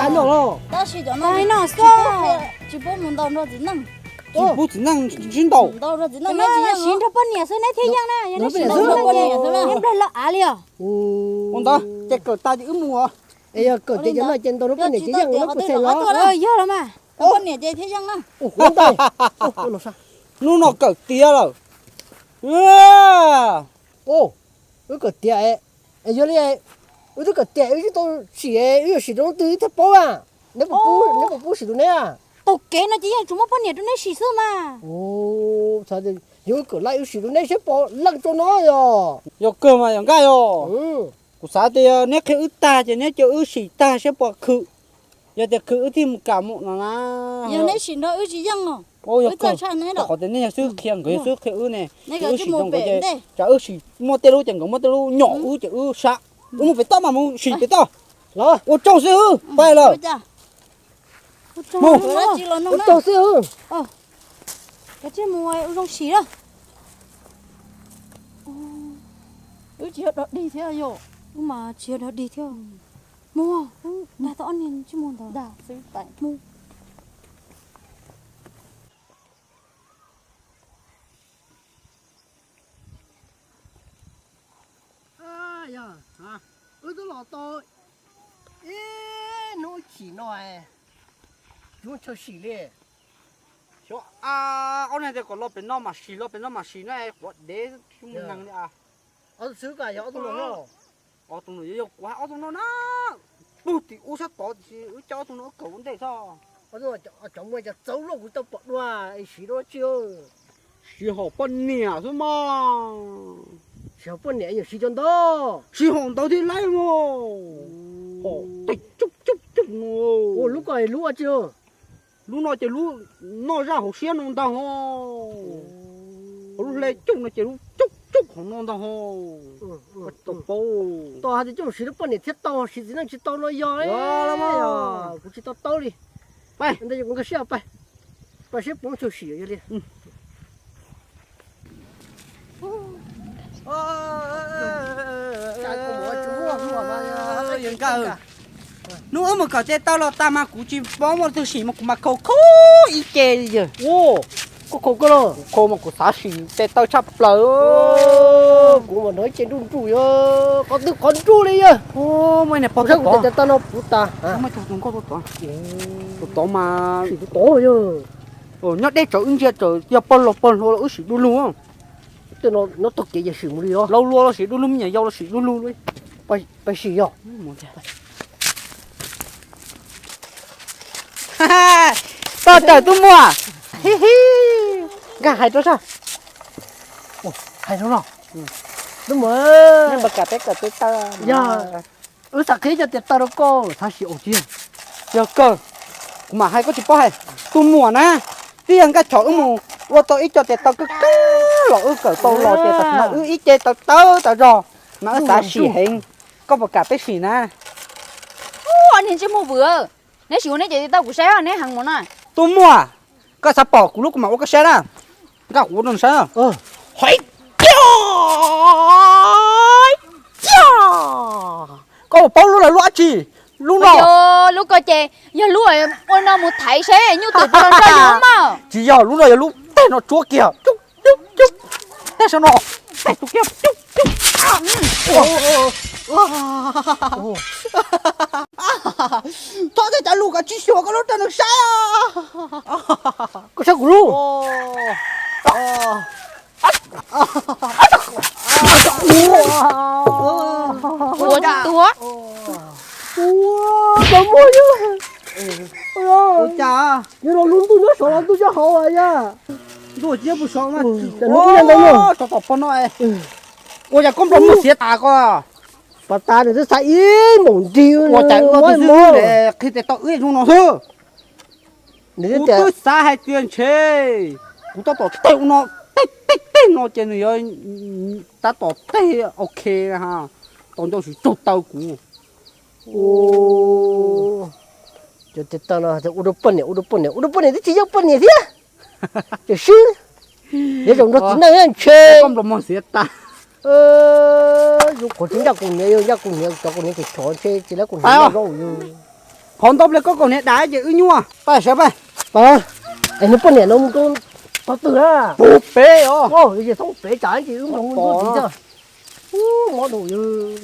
tag noj los. Tab sis cov no no xwb, tsis pub mus ntaus nrog txiv neej. Tsis pub txiv neej sib ntaus. Ntaus nrog txiv neej, siv nrog poj niam xwb neb thiaj yeej na, yog neb siv nrog poj niam xwb na, nplaig loj av li os. Ua ntawd ces kawm tas ces wb mus os. Es yog kawm ces cov no ces ntaus nrog poj niam ces yeej no kuv txhais los. Yog los mas, poj niam ces thiaj yeej na. Hnub no kawm tiav lawm. Wb kawm tiav, yog li wb twb kawm tiav wb twb tau sim, wb yuav sim rau hnub twg wb thiaj paub a. Neb puas pub sim rau neb a? Taug kev no ces yeej tsuas muab poj niam rau neb sim xwb mas. Yog wb kawm laij wb sim rau neb seb puas leej tso no yog. Yog kawg mas yog Nkaj yog. Kuv xav tias neb qhia wb tag ces neb cia wb sim tag seb puas khwm. Yog tias khwm wb thiaj mus kam mus no na. Yog neb sim nrog wb tsis yeej os. Yog kawg, qhov tias neb yog xwb qhia nkawd, yog xwb qhia wb ne, ces wb sim rau nkawd ces tsam wb sim muaj tej lub ces nkawd muaj tej lub nyom wb ces wb sab. Wb mus pem toj mas mus sim pem toj. Ua tsaug xwb wb pais lawm. Mus. Ua tsaug xwb wb. Kav tsij mus ua zoo sim lawm. Wb tsis yog dog dig thiab yom. Wb mas tsis yog dog dig thiab. Mus, dag tau ob niag ntsej muag ntawd. Dag xwb tais mus. Yog, wb twb los tau ib hnub chim no, tsis muaj chaw sim li. Xyov, ob niag tias kom los pem no mam sim, los pem no mam sim na, quav dev tsis muaj neeg li a. Ob tug xwb ka yog ob tug no. Ob tug no yog kuv hais ob tug no na. Pug tim ub sab tod tiam sis wb coj ob tug no wb kawm ua ntej xwb. Cov muaj cov txawv luaj kuv tau pom dua, siv dua tsi. Siv hom poj niam xwb mas. Siv hom poj niam yog siv cov ntawd. Siv hom ntawd thiaj laib mas. Hom tej coob coob coob. Ua lub ko lub ua tsi? Lub no ces lub noj zaj hauv siab no ntag ho. Lub hle coob no ces lub coob coob hauv no ntag ho. Tau paub. Tos hais tias coj mus siv lub poj niam thiab tau siv txiv neej tsis tau no yog. Kuv tsis tau taub li. Pais, kuv nkag siab pais, pais seb puas muaj chaw sim yog li. Hnub wb mus kawm tes taw los tas mas kuv tsis paub muaj chaw sim mas kuv mas khaus khaus ib ce li yawg. Khaus koj los? Kuv khaus mas kuv xav sim tes taw tshaj plaws. Kuv mas hnov ib ce nruj nruj yog qhov twg qhov nruj li yawg. Muaj ib niag pog saib kuv tes taw no puv tas. Tus tod mas sim tus tod yawg. Nyob deb tsawv wb ntsia tsawv yog pog laug pog hluas los wb sim du lug. Tej no nyob tog kev ces sim mus li los. Laus luas los sim du lug, me nyuam yaus los sim du lug li. Pais sim yog. Toj tawm tub muam. Nkag hais rau sab. Hais rau los. Tub muam, pab kam peb kawm tes taw. Yog, wb xav qhib cov tes taw rau koj xav sim ua tsi. Yog kawg, kuv mam hais koj tsis paub hais. Tus muam na, twb yog nkaj chom wb mus ua tau ib co tes taw kawg kawg los wb kawm tau los ces tam sim no wb ib ce tawv tawv tas zog mas wb xav sim heev. Koj puas kam peb sim na? Ua niag ntsej muag vwm, neb sim ua neb cov tes taw kuv saib neb heev mus na. Tus muam, koj xav pom kuv lub kuv mam ua koj saib na. Nkaj kuv ua rau nws saib. Hais tias, tias, koj puas paub lub no lub dab tsi? Lub no, lub ko ces yog lub ua no mus thaiv seb nyuj twm puas los nrog yus mog. Tsis yog, lub no yog lub teg no tsuab kiag. Cub cub cub, teg saum no, teg tsuab kiag cub cub. Thov tej cov lus kom tsis xyuas koj lub rau nws saib. Koj saib kuv lub. Ua tuag. Ua, muaj yog. Ua cas yog los lub ntuj nyob saum los ntuj nyob hauv yog. Ntuj cia pus saum no. Saum tom pog no. Ua cas koj nplog muag xiav tas koj? Pas tas nws twb xa ib moos nrig ua cas ua tus xwb qhia tes taw wb zoo no xwb. Kuv twb xav hais tias ntshe kuv tab tom teg ua no, teg teg teg no ces nws yuav tab tom teg ok, tom ncauj tsis raug taw kuv. Cov tes taw no ua rau poj niam, ua rau poj niam, ua rau poj niam twb tsis yog poj niam thiab. Tiam sis yuav zoo nrog txiv neej ntshe. Koj nplog muag xiav tas. Yus qhuav tsis ncaj kuv niam, yog ncaj kuv niam cov kuv niam ces chov ntshe tsis lawv kuv niam zaub yus. Qhov ntau ple koj kaus hniav dam ces wb nyuaj. Pab sawv pab. Es nws poj niam no mus rau qhov twg na? Pug pem os. Ces thoob pem tsam ces wb mus ntsuab txiv coj. Ub, mob dua yus.